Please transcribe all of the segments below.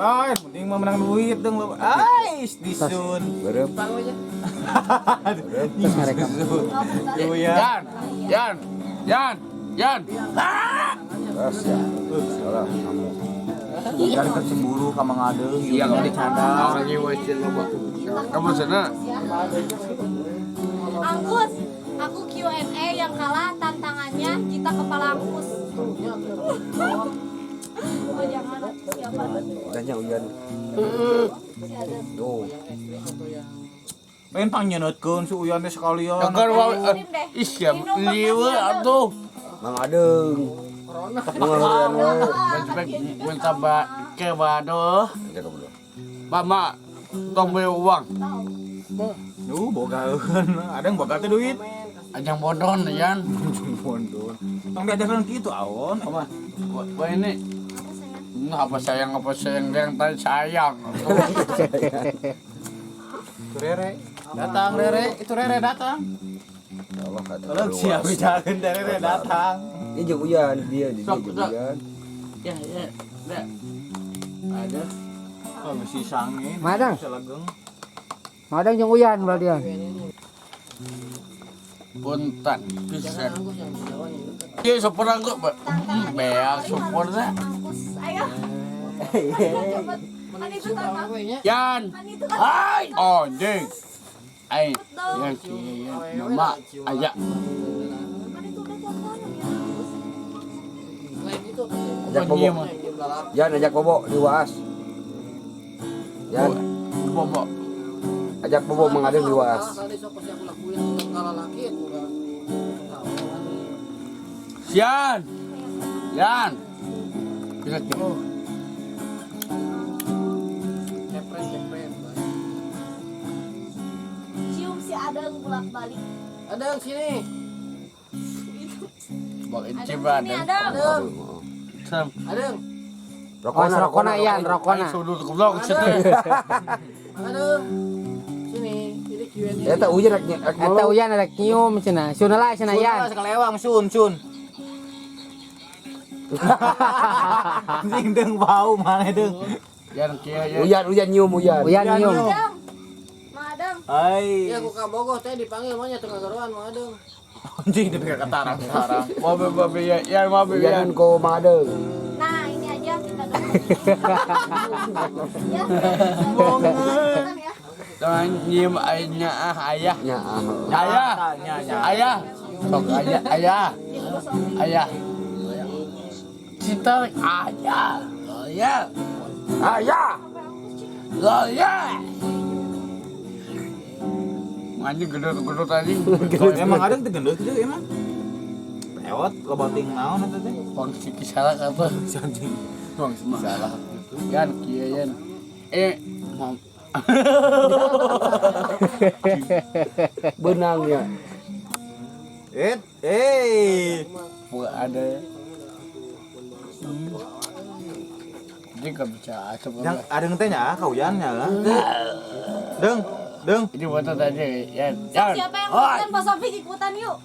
Lain, penting mah menang duit dong lo. Ais, disun. Berem. Terus ngarekam. Tuh ya. Yan, Yan, Yan, Yan. Terus ya. Salah kamu. Kan kecemburu ka Mang Adeung, Iya, iya dicanda. Lagi wajib loba. Kamu sana. Angkus, aku Q&A yang kalah tantangannya kita kepala angkus. Oh jangan, siapa? Tanya Uyan. Si ada. Tuh. Pengen pangnyeuneutkeun si Uyan teh sekalian. Dengar wae. Kirim deh. Ih, siap lieu atuh. Mang Adeung. Mang Adeung wae. Mencepek minta ba ke bado. Jaga dulu. Mama, tong beli uang. Duh, bogaeun. Ada yang boga teh duit. Ajang bodon Yan. Ujung pondon. Tong diajarkeun kitu awon. Apa? Wah ini apa sayang yang tadi sayang. Itu Rere. Datang Rere, itu Rere datang. Ya Allah kata. Kalau siap bicaraan Rere datang. Ini jeung Uyan dia dia Sok, jeung sok. Uyan. Ya, ya, ya. Ada. Oh, mesti sangin. Madang. Bisa legeng. Madang jeung Uyan berarti. Punten bisa. Iya, sopir aku, beak sopirnya. Angkus, ayo. Ayo cepet. Kan itu tantangan. Yan. Kan itu kan. Hai, anjing. Ai, yan si yan, mama, ayah. Kan itu udah tantangan ya. Angkus. Ajak bobo. Yan ajak bobo di Waas. Yan Bobo. ajak bobo Mang Adeung di Waas. Yan. Yan. Bisa gitu. Cium si Adeng bolak-balik. Adeng sini. Bak Adeng inci sini badan. Adeng. Sam. Adeng. Rokona, rokona Yan, rokona. Sudut goblok situ. Adeng. Sini. Ini Q&A. Eta Uyan rek rek Eta Uyan rek nyium cenah. Sun lah cenah Sun Yan. lah sekalewang sun sun. Anjing deung bau mana deung. Yan kieu yan. Uyan Uyan nyium Uyan. Uyan nyium. Adeng. Mang Adeng. Ai. Iya, aku ka Bogoh teh dipanggil mah nya teu ngagaroan Mang Adeng. Anjing teh ketarang-tarang. Babe babe ya, yan babe yan. Uyan ko Mang Adeung. Nah, ini aja kita dong. Ya. Ikutan ya. Jangan nyium ayahnya ah ayah. Nya. ah. Ayah. Nya nya. Ayah. Sok ayah ayah. Ayah. Cinta ayah. Ayah. Ayah. Ayah. Anjing gendut-gendut anjing. Emang ada teh gendut gitu emang. Lewat loba ting naon eta teh. Bang siki salah apa? Si anjing. Bang siki salah. Yan kieu yan. Eh, mau Benangnya. Eh, eh. bukan ada. Ini nggak bisa asap. Yang ada teh nya ka Uyan nya lah. Deung, deung. Ini buat tadi yan. Yan. Siapa yang ikutan Pak Sofik ikutan yuk.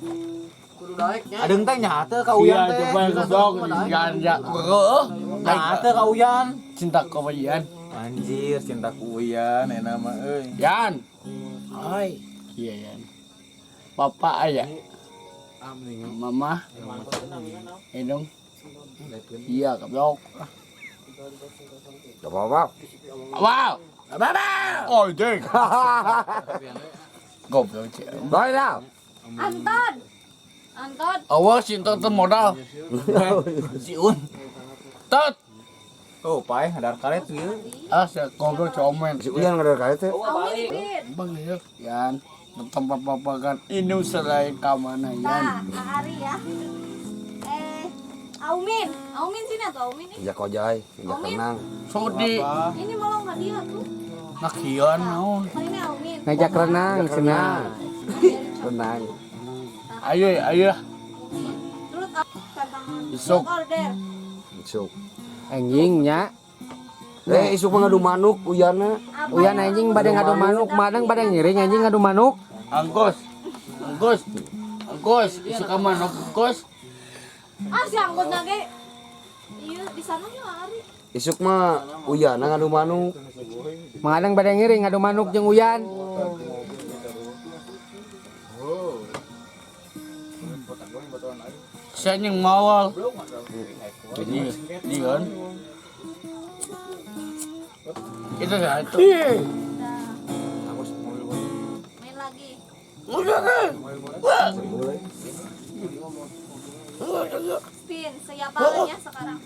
Kudu daek nya. Adeng teh nya teh ka Uyan Iya, teh. coba goblok yan ya. Heeh. Nya teh ka Uyan. Cinta kau yan. Anjir, cinta ku Uyan enak mah euy. Yan. Hai. Iya yan. Bapak ayah. Mama. Edong. Iya, goblok. Gak apa-apa. Wow. Baba. Oh, ding. Goblok cek. Baik dah. Anton. Anton. Awas cinta teu modal. Si Un. Tot. Oh, pae ngadar karet ieu. Ah, saya goblok comen. Si Uyan ngadar karet teh. Amin Din. Bang ya, Yan. Tempat papagan ini selain kamana Yan. Nah, Ari ya. Aumin. Aumin sini atau Aumin nih? Ajak kojai, ajak renang. Sodi Ini malah nggak dia tuh. nakian naon. Oh, ini Aumin. Ngajak renang cenah. Renang. Ayo ayo. Terus tantangan. Isuk. Order. Isuk. Anjing nya. Eh, isuk mah ngadu manuk Uyana. Apa Uyan yang anjing bade ngadu manuk, madang bade ngiring anjing ngadu manuk. Angkos. Angkos. Angkos, isuk ka manuk angkos. Ah, si angkot nage. Iya, Di sana nya Ari. Isuk mah Uyan ngadu manuk. Mang Adeng bade ngiring ngadu manuk jeung Uyan. Saya yang mawal. Ini, ini kan. Itu satu. Main lagi. Spin, siapa ya sekarang?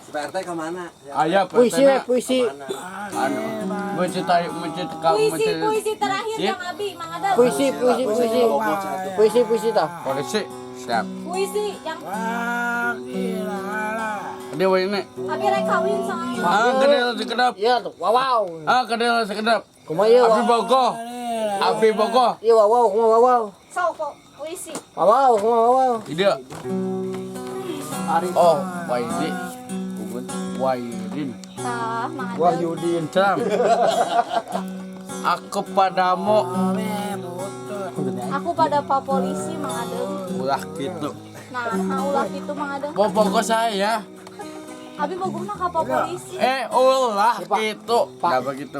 Si Pak RT kemana? Ayah, Puisi, we, puisi. Anu, mencintai, mencintai, Puisi, puisi terakhir yang Abi, Mang Adeng. Puisi, puisi, puisi. Puisi, puisi tah. Polisi, siap. Puisi yang Dia ini. Abi rek kawin sama Ah, kedel sekedap. Iya tuh, wow wow. Ah, kedel sekedap. Kumaha ieu? Abi bogoh. Abi bogoh. Iya wow wow, kumaha wow wow. Sok kok puisi. Wow wow, kumaha wow wow. Tidak. Oh, Waidi. Waidin. Tah, Mang Adeng. Wahyudin. Salam. Aku padamu Aku pada Pak Polisi, Mang Adeng. ulah gitu. Nah, ulah gitu Mang Adeng. Bobogo saya. Abi bogohna ka Pak Polisi. Ulah gitu. Enggak begitu.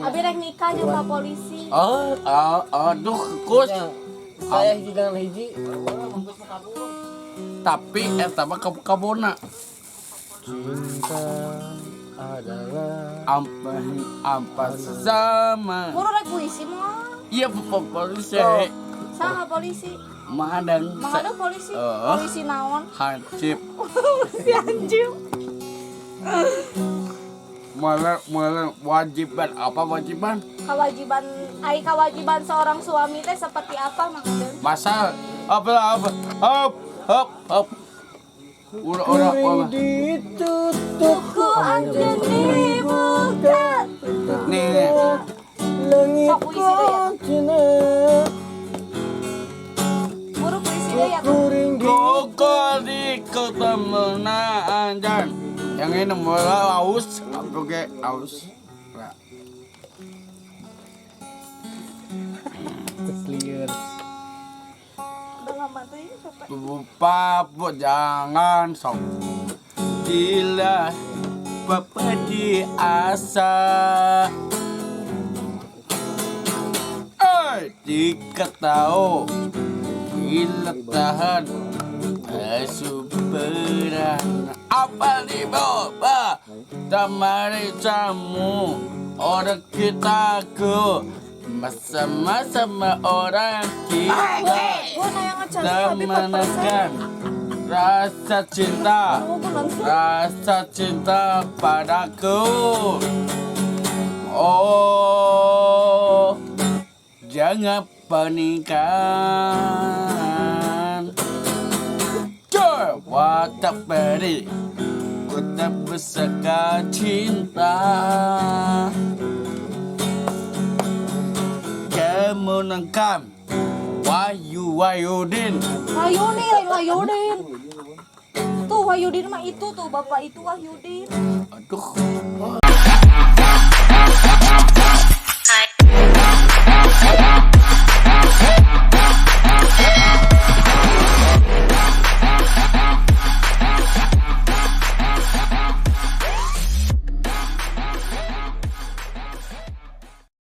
Abi rek nikah jeung Pak Polisi. Oh, oh, aduh, kus. Saya hiji dengan hiji. Tapi eta mah ke kabona. Cinta adalah Ampan ampan sama. Buru rek puisi mah. Iya, Bapak polisi. Saha polisi? Madang Mang Adeng polisi. Oh. Polisi naon? Hansip. Polisi anjing. Malah malah wajiban apa wajiban? Kewajiban ai kewajiban seorang suami teh seperti apa Mang Adeng? Masa apa apa hop hop hop. Ura ura ura. Ditutup Ku anjeun dibuka. Nih, nih. langit Sok puisi deh ya. cina Buru puisi deh ya. kuring di Koko di ketemu anjan. Yang ini mulai aus, apa ke aus? Nah, lieur. Udah lama tuh ya, capek. Bapak jangan sok gila Bapak diasa. Eh, jika tahu gila tahan superan apa di bawah tamari kamu orang kita ke masa-masa orang kita Gua nanya ngecas tapi 4%. temenakan rasa cinta, Oh, gua langsung. rasa cinta padaku. Oh, jangan pernikahan. Watak beri, ku tak bersaka cinta. Kemenangkan Wahyu Wahyudin. Wahyudin, Wahyudin. Tuh Wahyudin mah itu tuh bapak itu Wahyudin. Aduh.